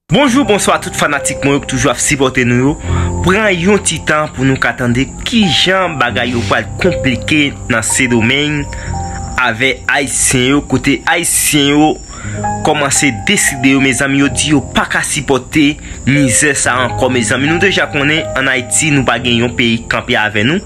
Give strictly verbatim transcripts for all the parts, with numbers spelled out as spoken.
Bonjou, bonswa tout fanatik mwen yo ki toujou ap sipòte nou yo. Pran yon ti tan pou nou ka tande kijan bagay yo pral konplike nan Sendomeng avè Ayisyen yo, kote Ayisyen yo kòmanse deside yo, mezanmi, yo di yo pa ka sipòte mizè sa ankò, mezanmi. Nou deja konnen ann Ayiti, nou pa gen yon peyi kanpe avè nou.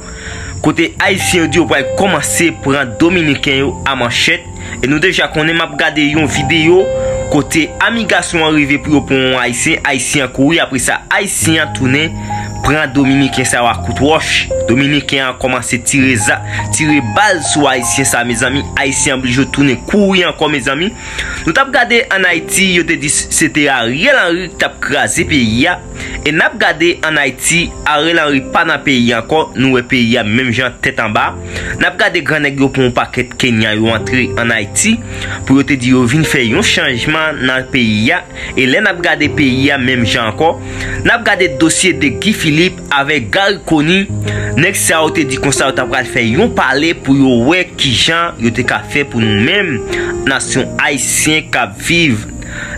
Kote Ayisyen yo di yo pral kòmanse pran Dominiken yo a manchèt. E nou deja konnen m ap gade yon videyo kote amigasyon an rive pou yo pran yon Ayisyen, Ayisyen an kouri, apre sa Ayisyen an tounen pran Dominiken sa yo a kout wòch. Dominiken an kòmanse tire za, tire bal sou Ayisyen sa, mezanmi, Ayisyen an blije tounen kouri ankò, mezanmi. Nou t ap gade ann Ayiti, yo te di se te Ariel Henry ki t ap kraze peyi a. E n ap gade ann Ayiti, Ariel Henry pa nan peyi a ankò, nou wè peyi a menm jan tèt anba. N ap gade grannèg yo pran yon pakèt Kenyan yo antre ann Ayiti pou yo te di yo vin fè yon chanjman nan peyi a. E lè n ap gade peyi a menm jan ankò, n ap gade dosye de Guy Philippe avèk Garry Conille. Nèg sa yo te di konsa yo ta pral fè yon pale pou yo wè kijan yo te ka fè pou nou menm nasyon ayisyen k ap viv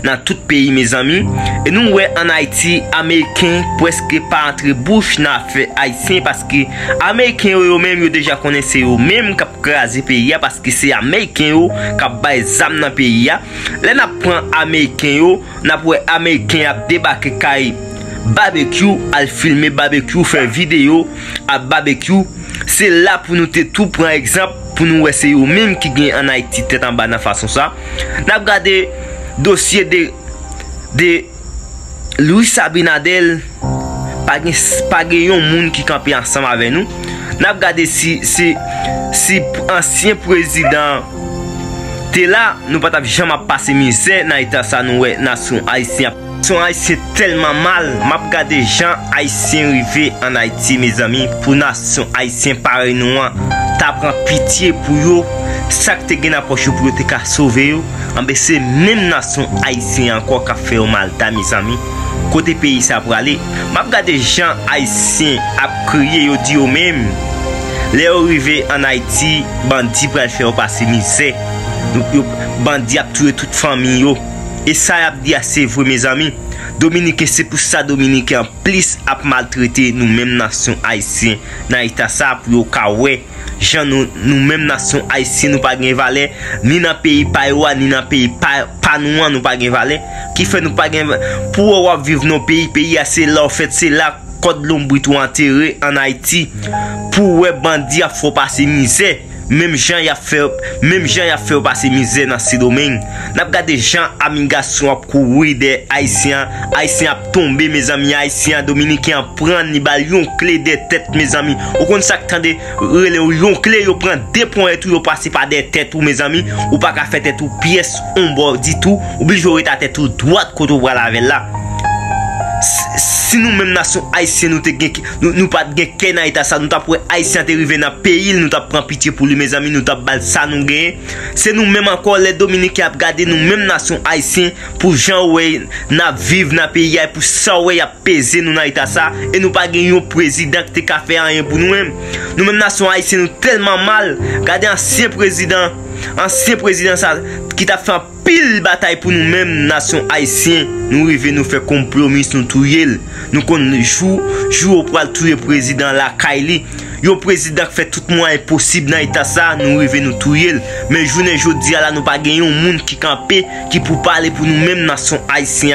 nan tout peyi, mezanmi. E nou wè ann Ayiti, Ameriken prèske pa antre bouch nan afè Ayisyen, paske Ameriken yo, yo menm, yo deja konnen se yo menm k ap kraze peyi a, paske se Ameriken yo k ap bay zam nan peyi a. Lè n ap pran Ameriken yo, n ap wè Ameriken ap debake kay Babekyou, al filme Babekyou, fè videyo ak Babekyou. Se la pou nou te tou pran egzanp, pou nou wè se yo menm ki gen ann Ayiti tèt anba nan fason sa. N ap gade dosye de, de Luis Abinader, pa gen, pa gen yon moun ki kanpe ansanm avè nou. N ap gade si, si, si ansyen prezidan te la, nou pa t ap janm ap pase mizè nan eta sa nou wè nasyon ayisyen ap. Nasyon ayisyen tèlman mal, m ap gade jan ayisyen rive ann Ayiti, mezanmi, pou nasyon ayisyen parèy nou an ta pran pitye pou yo, sa k te gen nan pòch yo pou yo te ka sove yo, anben se menm nasyon ayisyen ankò k ap fè yo malta, mezanmi. Kote peyi sa prale? M ap gade jan ayisyen ap kriye, yo di yo menm, lè yo rive ann Ayiti, bandi pral fè yo pase mizè. Yo, yo, bandi ap touye tout fanmi yo. E sa y ap di a se vre, mezanmi. Dominiken, se pou sa Dominiken an plis ap maltrete nou menm nasyon ayisyen nan eta sa pou yo ka wè jan nou, nou menm nasyon ayisyen, nou pa gen valè, ni nan peyi pa yo a, ni nan peyi pa, pa nou an, nou pa gen valè. Ki fè nou pa gen va-, pou wè w ap viv nan peyi, peyi a se la w fèt, se la kòd lonbrit ou antere ann Ayiti. Pou wè bandi ap fè w pase mizè, menm jan y ap fè, menm jan y ap fè w pase mizè nan Sendomeng. N ap gade jan amigasyon ap kouri dèyè ayisyen an, ayisyen ap tonbe, mezanmi, ayisyen an, dominiken an pran, li ba l yon kle dèyè tèt, mezanmi. Ou konn sa k tande rele yon kle, yo pran de ponyèt ou, yo pase pa dèyè tèt ou, mezanmi. Ou pa ka fè tèt ou pyès on bò ditou, ou blije ret atè tou dwat kote w pral avè l la. Si, si nou menm nasyon ayisyen nou te gen, nou, nou pa t gen kè nan eta sa, nou t ap wè ayisyen an te rive nan peyi l, nou t ap pran pitye pou li, mezanmi, nou t ap ba l sa nou genyen. Se nou menm ankò, lè dominiken ap gade nou menm nasyon ayisyen, pou jan w wè n ap viv nan peyi a, pou sa w wè y ap peze nou nan eta sa, e nou pa gen yon prezidan ki te ka fè anyen pou nou menm. Nou menm nasyon ayisyen nou tèlman mal, gade ansyen prezidan, ansyen prezidan sa ki t ap fè anpil batay pou nou menm nasyon ayisyen, nou rive nou fè konpwomis, nou touye l. Nou konn jou, jou yo pral touye prezidan lakay li. Yon prezidan k fè tout mwayen posib nan eta sa, nou rive nou touye l. Men jounen jodi a la, nou pa gen yon moun ki kanpe, ki pou pale pou nou menm nasyon ayisyen.